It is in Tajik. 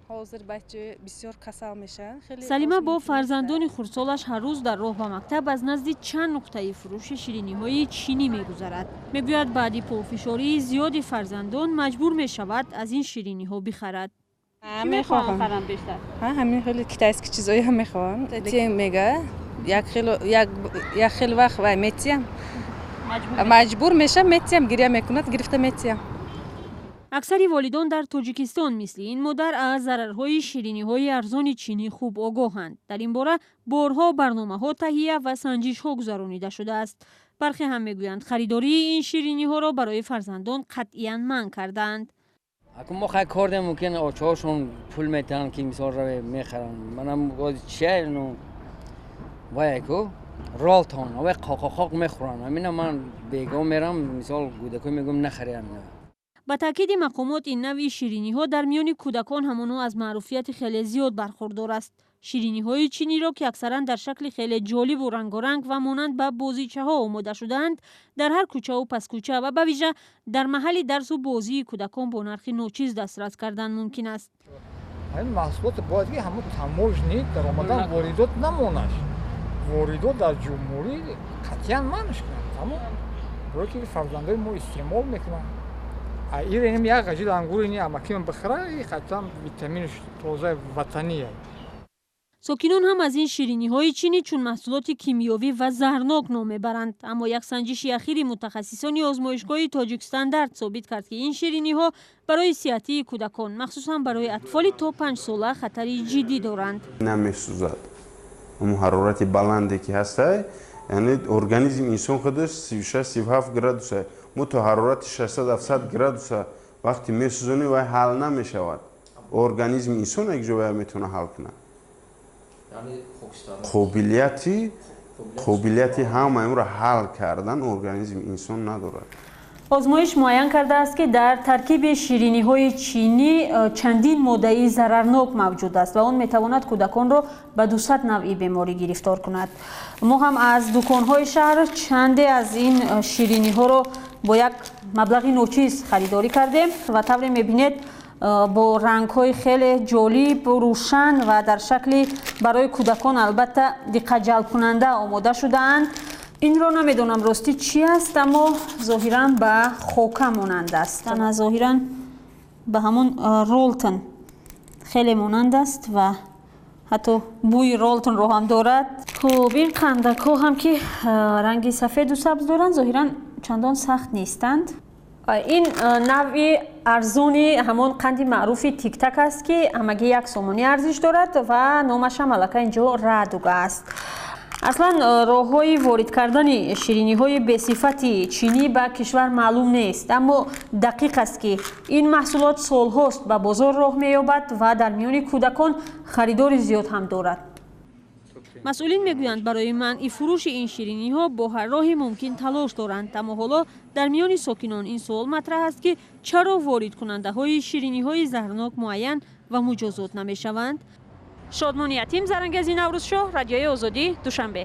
Ҳозир бача бисёр касал мешаванд. Салима бо фарзандони хурдсолаш ҳар рӯз дар роҳ ба мактаб аз назди чанд нуқтаи фурӯши шириниҳои чинӣ мегузарад. Мегӯяд, баъди пофишории зиёди фарзандон маҷбур мешавад аз ин шириниҳо бихарад. Мехоҳам ҳамин хеле китайский чизои ҳам мехоҳам. Мега як хел вақт вай метиям, маҷбур мешам, метиям, гиря мекунад, гирифта метиям. Аксари волидон дар Тоҷикистон мисли ин модар аз зарарҳои шириниҳои арзони чинӣ хуб огоҳанд. Дар ин бора борҳо барномаҳо таҳия ва санҷишҳо гузаронида шудааст. Бархе ҳам мегӯянд, харидории ин шириниҳоро барои фарзандон қатъиян манъ кардаанд. Акун мо хай кор дем, мумкин очаҳошон пул метиҳанд, ки мисол раве мехаранд. Манам чия ну вай ку Ролтон вай қоқоқоқ мехӯранд. Ҳамина ман бегоҳ мерам, мисол кӯдакҳо мегӯям, нахарем. Ба таъкиди мақомот, ин навъи шириниҳо дар миёни кӯдакон ҳамоно аз маъруфияти хеле зиёд бархурдор аст. Шириниҳои чиниро, ки аксаран дар шакли хеле ҷолибу рангоранг ва монанд ба бозичаҳо омода шудаанд, дар ҳар кӯчаву паскӯча ва ба вижа дар маҳалли дарсу бозии кӯдакон бо нархи ночиз дастрас кардан мумкин аст. Ҳамин маҳсулот бояд ки ҳамун таможни даромадан, воридот намонаш, воридот дар ҷумҳурӣ қатъиян манъш кунанд, тамом. Барое ки фарзандои мо истеъмол мекунанд. Иреним як ғаҷил ангур ини амаким бихӯра, қатъан витаминш тозаи ватания. Сокинон ҳам аз ин шириниҳои чинӣ чун маҳсулоти кимиёвӣ ва заҳрнок ном мебаранд. Аммо як санҷиши ахири мутахассисони озмоишгоҳи Тоҷикстандарт собит кард, ки ин шириниҳо барои сиҳатии кӯдакон, махсусан барои атфоли то 5 сола, хатари ҷиддӣ доранд. Намесӯзад. Ҳамун ҳарорати баланде ки ҳастай, яъне организми инсон худаш 36, 37 градуса, мо то ҳарорати 600, 700 градуса вақте месӯзонӣ, вай ҳал намешавад. Организми инсон як ҷо вай метавона ҳал кунад. Қобилияти ҳамаи ҳал кардан организми инсон надорад. Озмоиш муайян кардааст, ки дар таркиби шириниҳои чинӣ чандин моддаи зарарнок мавҷуд аст ва он метавонад кӯдаконро ба 200 навъи беморӣ гирифтор кунад. Мо ҳам аз дуконҳои шаҳр чанде аз ин шириниҳоро бо як маблағи ночиз харидорӣ кардем ва тавре мебинед, бо рангҳои хеле ҷолиб, рӯшан ва дар шакли барои кӯдакон албатта диққатҷалбкунанда омода шудаанд. Инро намедонам, ростӣ чӣ аст, аммо зоҳиран ба хока монанд аст. Ана, зоҳиран ба ҳамон Ролтон хеле монанд аст ва ҳатто бӯи Ролтонро ҳам дорад. Хуб, ин қандакҳо ҳам, ки ранги сафеду сабз доранд, зоҳиран чандон сахт нестанд. Ин навъи арзони ҳамон қанди маъруфи Тиктак аст, ки ҳамагӣ 1 сомонӣ арзиш дорад ва номашам аллакай инҷо Радуга аст. Аслан роҳҳои ворид кардани шириниҳои бесифати чинӣ ба кишвар маълум нест, аммо дақиқ аст, ки ин маҳсулот солҳост ба бозор роҳ меёбад ва дар миёни кӯдакон харидори зиёд ҳам дорад. Масъулин мегӯянд, барои манъи фурӯши ин шириниҳо бо ҳар роҳи мумкин талош доранд, аммо ҳоло дар миёни сокинон ин суол матраҳ аст, ки чаро воридкунандаҳои шириниҳои заҳрнок муайян ва муҷозот намешаванд. Шодмони Ятим, Зарангези Наврӯзшоҳ, Радиои Озодӣ, Душанбе.